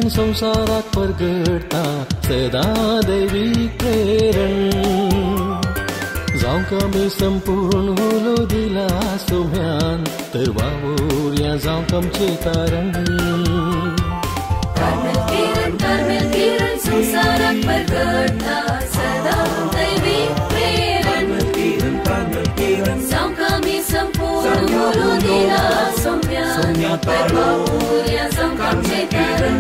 किरण संवसाराक परगटता सदां दैवीक प्रेरण. जावंक आमी संपूर्ण उलो दिला सोम्यान तर वावुरया जावंक आमचें तारण. कार्मेल किरण, कार्मेल किरण संवसाराक परगटता सदां दैवीक प्रेरण. जावंक आमी संपूर्ण उलो दिला सोम्यान तर वावुरया जावंक आमचें तारण.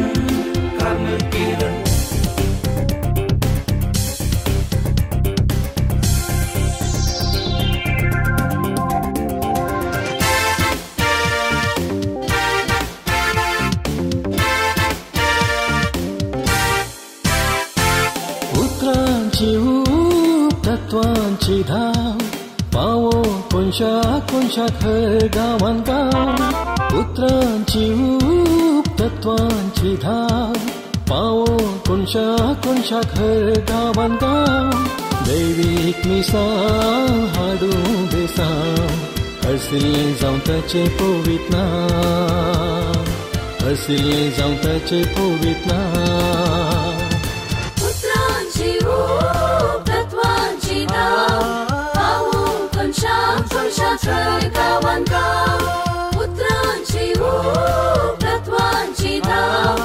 उतरांची ऊब तत्वांची धाव पावो कोनशा कोनशाक हर गांवान गांव. उतरांची ऊब तत्वांची धाव पावो कोनशा कोनशाक हर गांवान गांव. दैवीक मिसां हाडूं बेसांव हरसिल्लें जावं ताचें पवित्र नांव, हरसिल्लें जावं ताचें पवित्र नांव. उतरांची ऊब तत्वांची धाव पावो कोनशा कोनशाक हर गांवान गांव. उतरांची ऊब तत्वांची धाव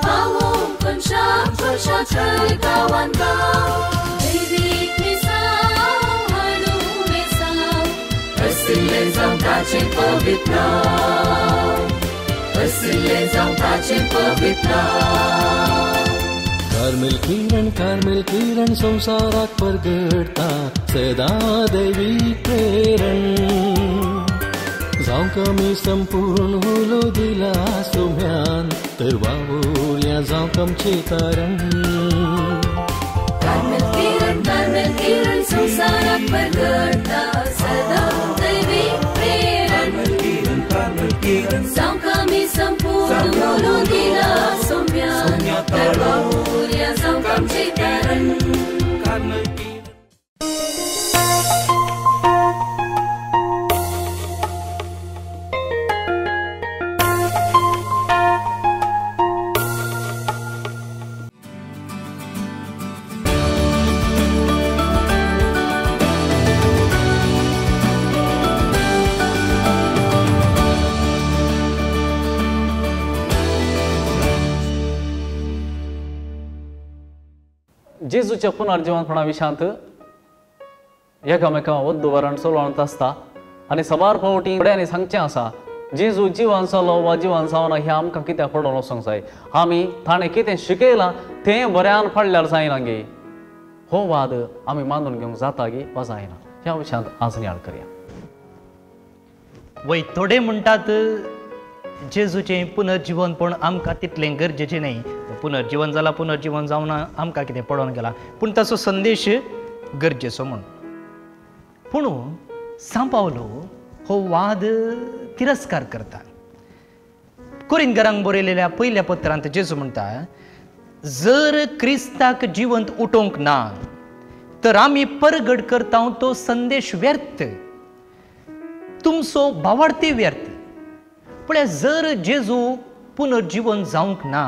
पावो कोनशा कोनशाक हर गांवान गांव. दैवीक मिसांव हाडूं बेसांव हरसिल्लें जावं ताचें पवित्र नांव, हरसिल्लें जावं ताचें पवित्र नांव. कार्मेल किरण, कार्मेल किरण संवसाराक परगटता सदां दैवीक प्रेरण. जावंक आमी संपूर्ण उलो दिला सोम्यान तर वावुरया जावंक आमचें तारण. कार्मेल किरण, कार्मेल किरण संवसाराक परगटता सदां दैवीक प्रेरण. जावंक आमी संपूर्ण उलो दिला सोम्यान तर वावुरया जावंक आमचें तारण. जेजूच्या पुनर्जिवनपणा विशांत एकामेका वद्दुवरण चलोवंत आसता आनी साबार फावटी थोड्यांनी सांगचें आसा जेजू जिवन जालो वा जिवन जावना हें आमकां कित्याक पडोवन वचोंक जाय, आमी ताणें कितें शिकयलां तें बऱ्यान फाडल्यार जायना गे. हो वाद आमी मानून घेवंक जाता गे वा जायना ह्या विशयांत आज नियाळ करया. वय थोडे म्हणटात जेजूचें पुनर्जिवनपण आमकां तितलें गरजेचें न्हय, पुनर्जिवन जाला पुनर्जिवन जावना आमकां कितें पडोवन गेलां, पूण ताचो संदेश गरजेचो म्हूण. पूण सांव पावलो हो वाद तिरस्कार करता. कोरिंतकारांक बरयलेल्या पयल्या पत्रांत जेजू म्हणटा, जर क्रिस्ताक जिवंत उठोवंक ना तर आमी परगट करता तो संदेश व्यर्थ, तुमचो भावार्थी व्यर्थ. पळय जर जेजू पुनर्जिवन जावंक ना,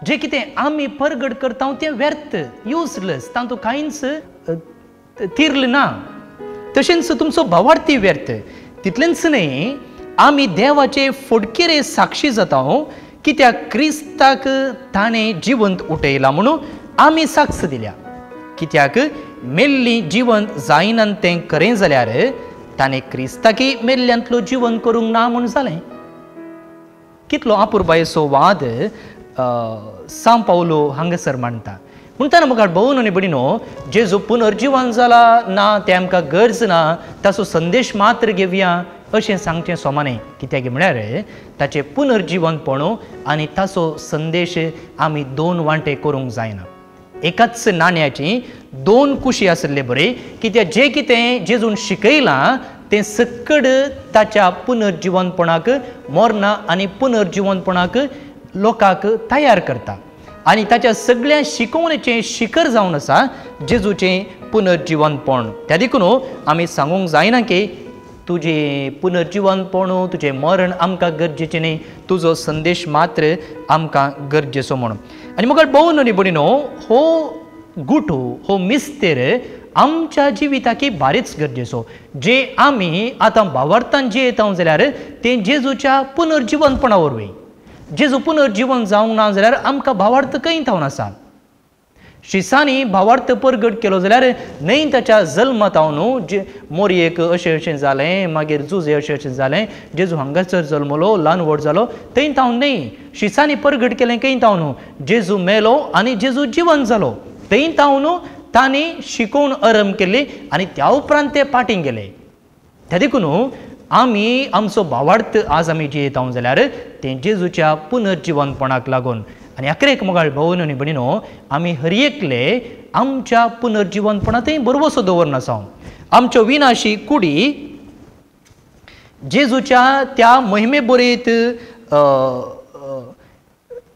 जे कितें आमी परगट करता तें व्यर्थ, युजलेस, तातूंत कांयच तिरलें ना. तशेंच तुमचो भावार्थी व्यर्थ. तितलेंच न्हय, आमी देवाचे फोडकेरे साक्षी जाता कित्याक क्रिस्ताक ताणें जिवंत उठयला म्हणून आमी साक्ष दिल्या. कित्याक मेल्ली जिवंत जायना तें खरें जाल्यार ताणें क्रिस्ताकी मेल्ल्यांतलो जिवन करूंक ना म्हूण जालें. कितलो अपुरबायेचो वाद सांव पावलो हांगासर मांडटा. म्हणटना मुखार भोवन आनी भयणीनो, जेजू पुनर्जिवन जाला ना तें आमकां गरज ना, ताचो संदेश मात्र घेवया अशें सांगचें सोमा न्हय. कित्याक म्हळ्यार ताचें पुनर्जिवनपण आनी ताचो संदेश आमी दोन वांटे करूंक जायना. एकाच नाण्याची दोन कुशी आसले बरे, कित्याक जें कितें जेजून शिकयलां तें सक्कड ताच्या पुनर्जिवनपणाक मरना आनी पुनर्जिवनपणाक लोकांक तयार करता आनी ताच्या सगळ्या शिकोवणेचें शिखर जावन आसा जेजूचें पुनर्जिवनपण. त्या देखून आमी सांगूंक जायना की तुजें पुनर्जिवनपण तुजें मरण आमकां गरजेचें न्ही, तुजो संदेश मात्र आमकां गरजेचो म्हणून। आनी मुखार भोव न्ही भयणीनो, हो गुटू हो मिस्तेर आमच्या जिविताकी बारीच गरजेचो। जे आमी आतां भावार्थान जियेता जाल्यार तें जेजूच्या पुनर्जिवनपणा वरवीं। जेजू पुनर्जिवन जावंक ना जाल्यार आमकां भावार्थ खंय थावन आसा? शिसांनी भावार्थ परगट केलो जाल्यार न्हय ताच्या जल्मात न्हू जे मोरयेक अशें अशें जालें, मागीर जुजे अशें अशें जालें, जेजू हांगासर जल्मलो, ल्हान व्हड जालो, थंय थावन न्हय। शिसांनी परगट केलें खंय थावन? जेजू मेलो आनी जेजू जिवन जालो, थंय थावन तांणी शिकोवन आरंभ केली आनी त्या उपरांत ते पाटीं गेले। त्या देखून आमी आमचो भावार्थ आज आमी जियेता जाल्यार तें जेजूच्या पुनर्जिवनपणाक लागून। आनी अकरेक मोगाळ भोवन आनी भयणीनो, आमी हर एकले आमच्या पुनर्जिवनपणांतय बरवसो दवरना। आमच्यो विनाशी कुडी जेजूच्या त्या महिमेभरीत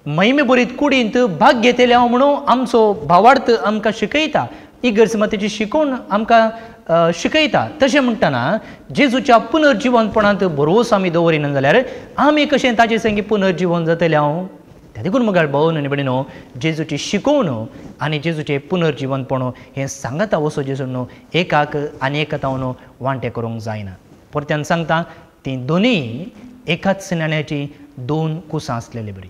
महिमेभरीत कुडींत भाग घेतले हांव म्हणून आमचो भावार्थ आमकां शिकयता, इगर्ज मातेची शिकोवन आमकां शिकयता। तशें म्हणटना जेजूच्या पुनर्जिवनपणांत भरवंसो आमी दवरिना जाल्यार आमी कशें ताचे संगी पुनर्जिवन जातले हांव? त्या देखून मुखार भोवन आनी भयणीनो, जेजूची शिकोवण आनी जेजूचें पुनर्जिवनपण हें सांगाता वचो जेजू न्हू एकाक आनी एका तावन वांटे करूंक जायना। परत्यान सांगता, तीं दोनूय एकाच नाण्याची दोन कुसां आसलेली बरी।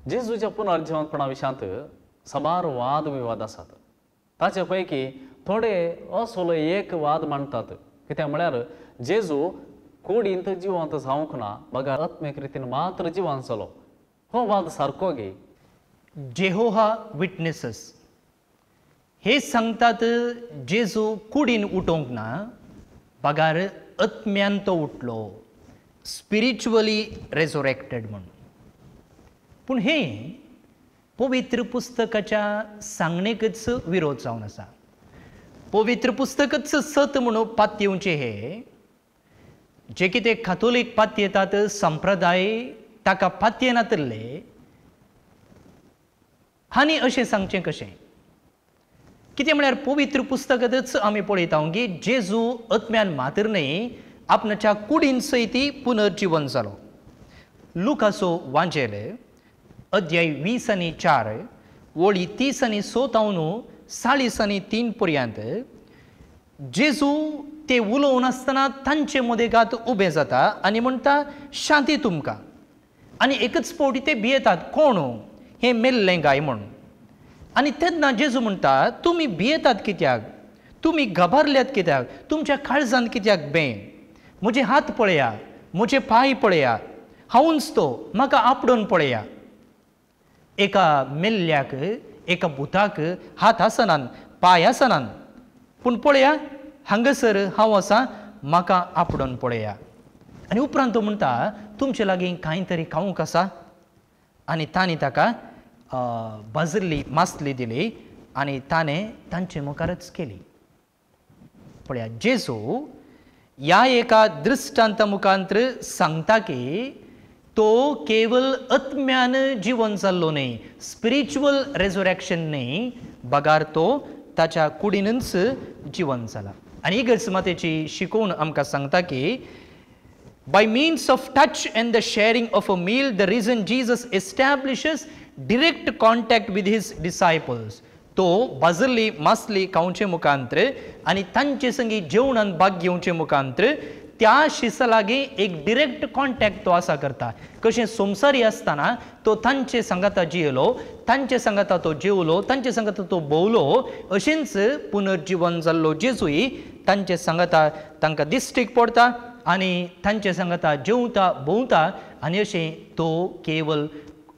जेजूच्या पुनर्जिवनपणा विशयांत साबार वाद विवाद आसात। ताचे पैकी थोडे असलो एक वाद मांडटात, कित्याक म्हळ्यार जेजू कुडींत जिवंत जावंक ना, बगर आत्मीक रितीन मात्र जिवंत जालो। हो वाद सारको गे? जेहोहा विटनेसीस हे सांगतात जेजू कुडीन उठोवंक ना, बगर आत्म्यान तो उठलो, स्पिरिच्युअली रेजोरेक्टेड म्हणून। पूण हें पवित्र पुस्तकाच्या सांगणेकच विरोध जावन आसा। पवित्र पुस्तकच सत म्हणून पातयेवचें हे जे कितें कातोलीक पातयेतात संप्रदाय ताका पातयेनातल्ले आनी अशें सांगचें कशें? कितें म्हळ्यार पवित्र पुस्तकांतच आमी पळयता की जेजू आत्म्यान मात्र न्हय आपणाच्या कुडीन सयत पुनर्जिवन जालो। लुकाचो वांजेल अध्याय 20 आनी 4 वळी 30 आनी 6 तावन 40 आनी 3 पर्यंत जेजू ते उलोवन आसतना तांचे मदेगात उबें जाता आनी म्हणटा, शांती तुमकां। आनी एकच फावटी ते भियेतात, कोण हें मेल्लें गाय म्हूण। आनी तेन्ना जेजू म्हणटा, तुमी भियेतात कित्याक? तुमी घाबरल्यात कित्याक? तुमच्या काळजान कित्याक बें? म्हजे हात पळया, म्हजे पांय पळया, हांवूच तो, म्हाका आपडून पळया। एका मेल्ल्याक, एका भुताक हात आसनान, पांय आसनान, पूण पळया हांगासर हांव आसा, म्हाका आपडून पळया। आनी उपरांत तो म्हणटा, तुमचे लागीं कांय तरी खावंक आसा? आनी तांणी ताका भाजल्ली मासली दिली आनी ताणें तांचे मुखारच केली। पळया जेजू ह्या एका दृश्टांता मुखांत्र सांगता की तो केवल आत्म्यान जिवन जाल्लो न्हय, स्पिरिच्युअल रेजोरेक्शन न्हय, बगार तो ताच्या कुडीनच जिवन जाला। आनी इगर्ज मातेची शिकोवण आमकां सांगता की by means of touch and the sharing of a meal the risen Jesus establishes direct contact with his disciples. तो भाजल्ली मासली खावचे मुखांत्र आनी तांचे संगी जेवणान भाग घेवचे मुखांत्र त्या शिसा लागीं एक डिरेक्ट कॉन्टॅक्ट तो आसा करता। कशें संवसारी आसतना तो तांचे सांगाता जियेलो, तांचे सांगाता तो जेवलो, तांचे सांगाता तो भोवलो, अशेंच पुनर्जिवन जाल्लो जेजूय तांचे सांगाता तांकां दिश्टीक पडटा आनी तांचे सांगाता जेवता भोंवता आनी अशें तो केवल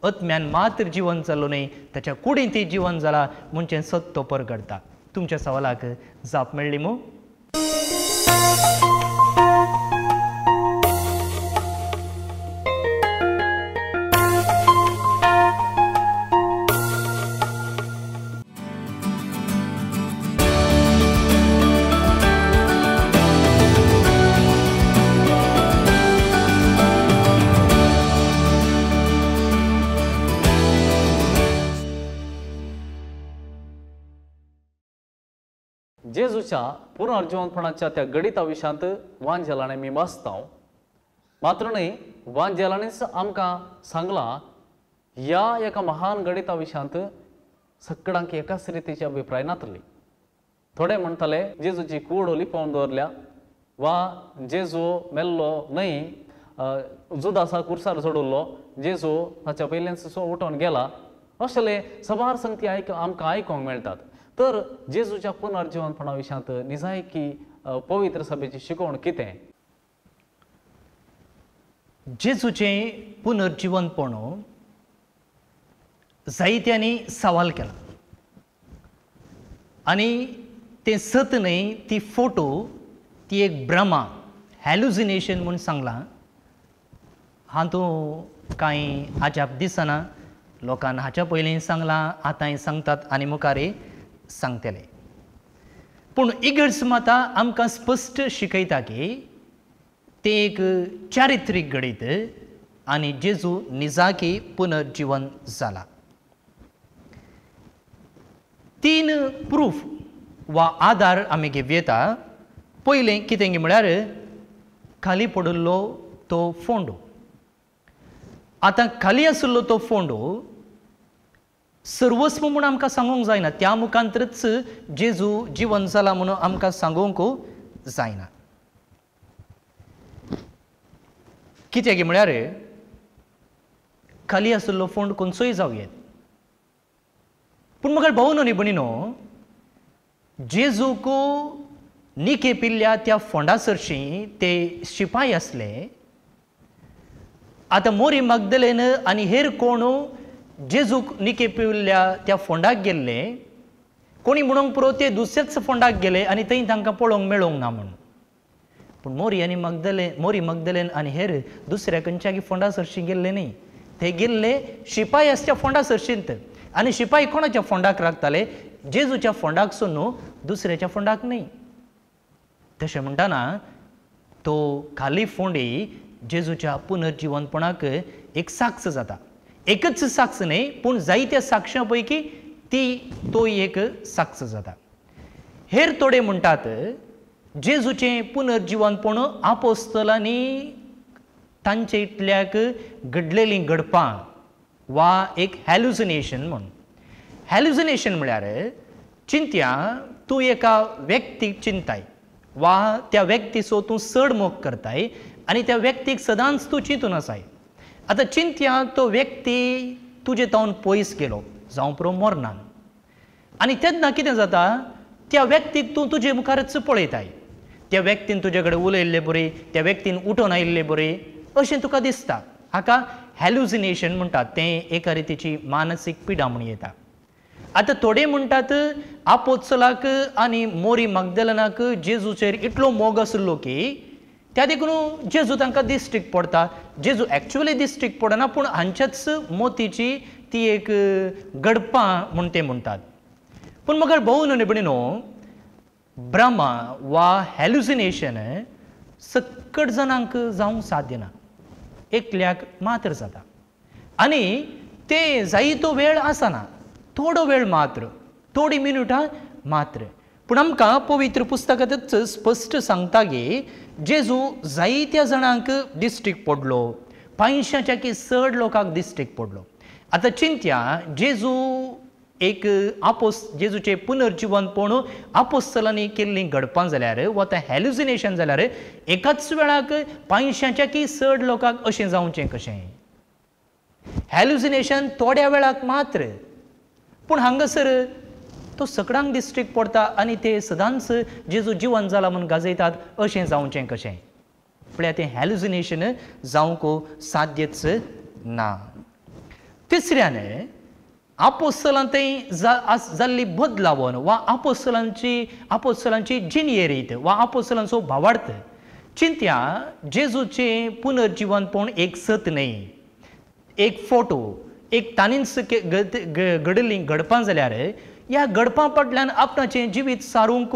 आत्म्यान मात्र जिवन जाल्लो न्हय, ताच्या कुडींतय जिवन जाला म्हणचें सत तो परगडटा। तुमच्या सवालाक जाप मेळ्ळी मू? जेजूच्या पुनर्जिवंतपणाच्या त्या गणिता विशयांत वांजेलांनी आमी वाचता. मात्र न्हय, वांजेलांनीच आमकां सांगलां ह्या एका महान गणिता विशयांत सगळ्यांक एकाच रितीची अभिप्राय नातली. थोडे म्हणटाले जेजूची कूड लिपोवन दवरल्या वा जेजू मेल्लो न्हय, जुदासा कुर्सार चडुल्लो, जेजू ताच्या पयल्यान सो उठोवन गेला, असले सबार संगती आमकां आयकूंक मेळटात. तर जेजूच्या पुनर्जिवंतपणा विशयांत निजायकी पवित्र सभेची शिकवण कितें? जेजूचें पुनर्जिवंतपण जायत्यांनी सवाल केला आनी तें सत न्हय, ती फोटो ती एक भ्रमा, हॅलुजिनेशन म्हूण सांगलां. हातूंत कांय अजाप दिसना, लोकान हाच्या पयलीं सांगलां, आतांय सांगतात आनी मुखारय सांगतले. पूण इगर्ज माता आमकां स्पश्ट शिकयता की तें एक चारित्रीक घडीत आनी जेजू निजाकी पुनर्जिवन जाला. तीन प्रूफ वा आदार आमी घेवं. पयलें कितें म्हळ्यार खाली पडिल्लो तो फोंडो. आतां खाली आशिल्लो तो फोंडो सर्वस्व म्हूण आमकां सांगूंक जायना, त्या मुखांतरच जेजू जिवन जाला म्हणून आमकां सांगूंक जायना. कित्याक म्हळ्यार खाली आशिल्लो फोंड खंयचोय जावं येत, पूण म्हाका भाव न्हय भयणीनो, जेजूक निके पिल्ल्या त्या फोंडा सरशीं ते शिपाय आसले. आतां मोरी मागदलेन आनी हेर कोण जेजूक निके पिल्ल्या त्या फोंडाक गेल्ले, कोणी म्हणूंक पुरो ते दुसऱ्याच फोंडाक गेले आनी थंय तांकां पळोवंक मेळोंक ना म्हूण. पूण मोरी आनी मगदलेन, मोरी मगदलेन आनी हेर दुसऱ्या खंयच्याकी फोंडा सरशीं गेल्ले न्हय, ते गेल्ले शिपाय आसच्या फोंडा सरशींत. आनी शिपाय कोणाच्या फोंडाक राखताले? जेजूच्या फोंडाक सोडून दुसऱ्याच्या फोंडाक न्हय. तशें म्हणटना तो खाली फोंडी जेजूच्या पुनर्जिवंतपणाक एक साक्ष जाता. एकच साक्ष न्हय, पूण जायत्या साक्षां पैकी ती तो एक साक्ष जाता. हेर थोडे म्हणटात जेजूचें पुनर्जिवंतपण आपोस्तलांनी तांचे इतल्याक घडलेलीं घडपां वा एक हॅलुसिनेशन म्हूण. हॅलुसिनेशन म्हळ्यार चिंत्या तूं एका व्यक्तीक चिंताय वा त्या व्यक्तीचो तूं चड मोग करताय आनी त्या व्यक्तीक सदांच तूं चिंतून आसाय. आतां चिंत्या तो व्यक्ती तुजे तावन पयस गेलो, जावं पुरो मरणान, आनी तेन्ना कितें जाता, त्या व्यक्तीक तूं तुजे मुखारच पळयताय, त्या व्यक्तीन तुजे कडेन उलयल्ले बरी, त्या व्यक्तीन उठोवन आयिल्ले बरी अशें तुका दिसता. हाका हॅलुसिनेशन म्हणटात. तें एका रितीची मानसीक पिडा म्हूण येता. आतां थोडे म्हणटात आपोत्सलाक आनी मोरी मागदलनाक जेजूचेर इतलो मोग आशिल्लो की त्या देखून जेजू तांकां दिश्टीक पडटा. जेजू एक्चुअली दिश्टीक पडना, पूण हांच्याच मोतीची ती एक घडपां म्हूण ते म्हणटात. पूण म्हाका भोव न्हय भयणीनो, भ्रमा वा हॅलुसिनेशन सकट जाणांक जावंक साध्य ना, एकल्याक मात्र जाता. आनी ते जायतो वेळ आसना, थोडो वेळ मात्र, थोडी मिनुटां मात्र. पूण आमकां पवित्र पुस्तकांतच स्पश्ट सांगता की जेजू जायत्या जाणांक दिश्टीक पडलो, 500च्या की चड लोकांक दिश्टीक पडलो. आतां चिंत्या जेजू एक आपोस जेजूचें पुनर्जिवंतपण आपोस्तलांनी केल्लीं घडपां जाल्यार वा तें हॅलुसिनेशन जाल्यार एकाच वेळाक 500च्या की चड लोकांक अशें जावचें कशें? हॅलुसिनेशन थोड्या वेळाक मात्र, पूण हांगासर तो सगळ्यांक दिश्टीक पडटा आनी ते सदांच जेजू जिवन जाला म्हूण गाजयतात, अशें जावचें कशें? पळया तें हॅलुसिनेशन जावंक साध्यच ना. तिसऱ्यान आपोस्तलां थंय जाल्ली बदलावण वा आपोस्तलांची जिणये रीत वा आपोस्तलांचो भावार्थ. चिंत्या जेजूचें पुनर्जिवंतपण एक सत न्हय, एक फोटो, एक ताणींच घडिल्लीं घडपां जाल्यार ह्या घडपां फाटल्यान आपणाचें जिवीत सारूंक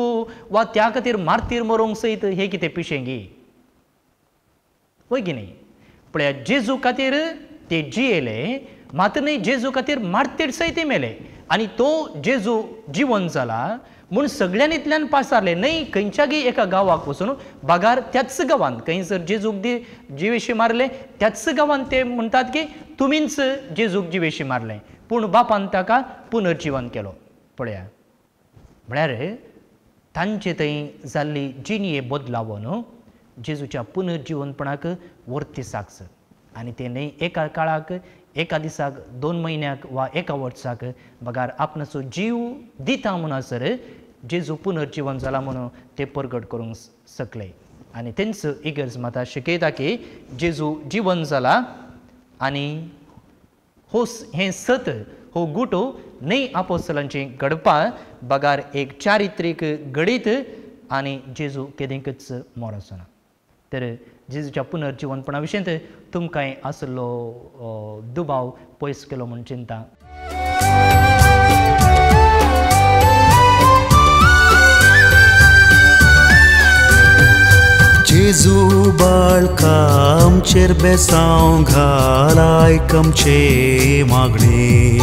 वा त्या खातीर मार्तीर मरोंक सयत हें कितें पिशेंगी वय की न्ही? पळया जेजू खातीर ते जियेले, मात्र न्हय जेजू खातीर मार्तीर सयत मेले. आनी तो जेजू जिवन जाला म्हूण सगळ्यांनीतल्यान पासारले न्हय खंयच्यागी एका गांवाक वचून बागार त्याच गांवांत खंयसर जेजूक जिवेशी मारले त्याच गांवांत ते म्हणटात की तुमीच जेजूक जिवेशी मारले, पूण बापान ताका पुनर्जिवन केलो. पळया म्हळ्यार तांचे थंय जाल्ली जिणये बदलावन जेजूच्या पुनर्जिवनपणाक वर्ती साक्ष आनी ते न्हय एका काळाक एका दिसाक 2 म्हयन्याक वा एका वर्साक बगार आपणाचो जीव दिता म्हणसर जेजू पुनर्जिवन जाला म्हणून ते परगट करूंक शकले. आनी तेंच इगर्ज माता शिकयता की जेजू जिवन जाला आनी हो हें सत हो गुटो न्हय आपोस्तलांचें घडपा बगार एक चारित्रीक घडीत आनी जेजू केदींकच मोर आसना. तर जेजूच्या पुनर्जिवनपणा विशयंत तुमकांय आसलो दुबाव पयस केलो म्हूण चिंता. जेजू बाळका आमचेर बेसांव घाल आयक आमचे मागणे.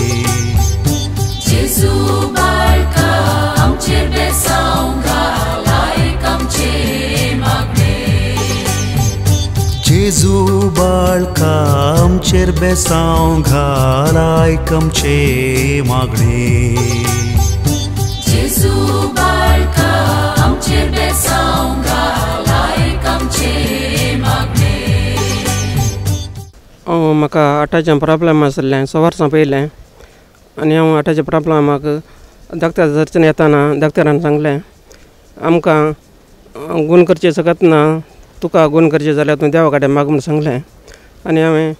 जेजू बाळका आमचेर बेसांव घाल आयक आमचे मागणे. जेजू बाळका आमचेर बेसांव घाल आयक आमचे मागणे. जेजू बाळका आमचेर बेसांव घाल आयक आमचे मागणे. हांव म्हाका हार्टाचें प्रॉब्लम आसलें 100 वर्सां पयलें आनी हांव हार्टाच्या प्रॉब्लमाक डॉक्टर चर्चीन येताना डॉक्टरान सांगलें आमकां गूण करचें शकत ना, तुका गूण करचें जाल्यार तूं देवा कडेन माग म्हूण सांगलें. आनी हांवें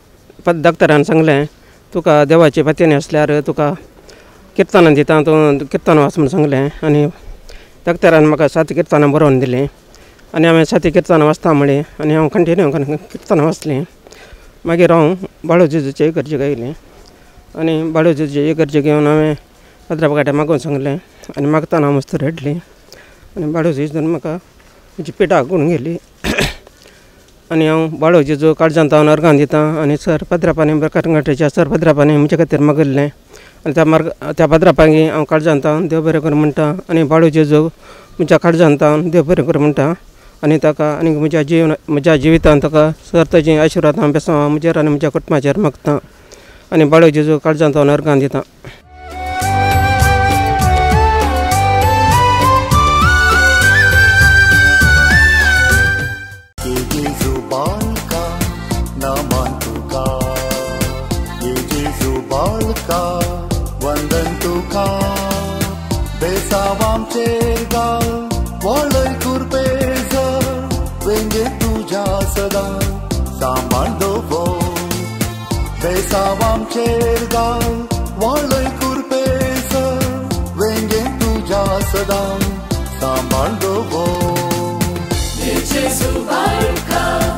डॉक्टरान सांगलें तुका देवाची पत्यानी आसल्यार तुका किर्तनां दिता, तूं किर्तन वाच म्हूण सांगलें. आनी डॉक्टरान म्हाका 7 किर्तनां बरोवन दिलीं आनी हांवें 7 किर्तनां वाचता म्हळीं आनी हांव कंटिन्यू किर्तनां वाचलीं. मागीर हांव बाळू जेजूचे इगर्जेक आयलें आनी बाळू जेजूचे इगर्जेक येवन हांवें पाद्रा कडेन मागून सांगलें आनी मागतना हांव मस्त रडलीं आनी बाळू जेजून म्हाका म्हजी पिठा गूण गेली आनी हांव बाळू जेजू काळजांत हांव अर्गां दिता आनी सर पाद्रापांनी करंगाटेच्या सर पाद्रापांनी म्हजे खातीर मागिल्लें आनी त्या मार्ग त्या पाद्रापांनी हांव काळजांत हांव देव बरें करूं म्हणटा आनी बाळू जेजू म्हज्या काळजांत हांव देव बरें करूं म्हणटा आनी ताका आनी म्हज्या जीवन म्हज्या जिवितांत ताका सर ताजी आशिर्वाद हांव बेसांव म्हजेर आनी म्हज्या कुटुंबाचेर मागता आनी बाळू जेजू काळजांत हांव अर्गां दिता. जेजू बाळका.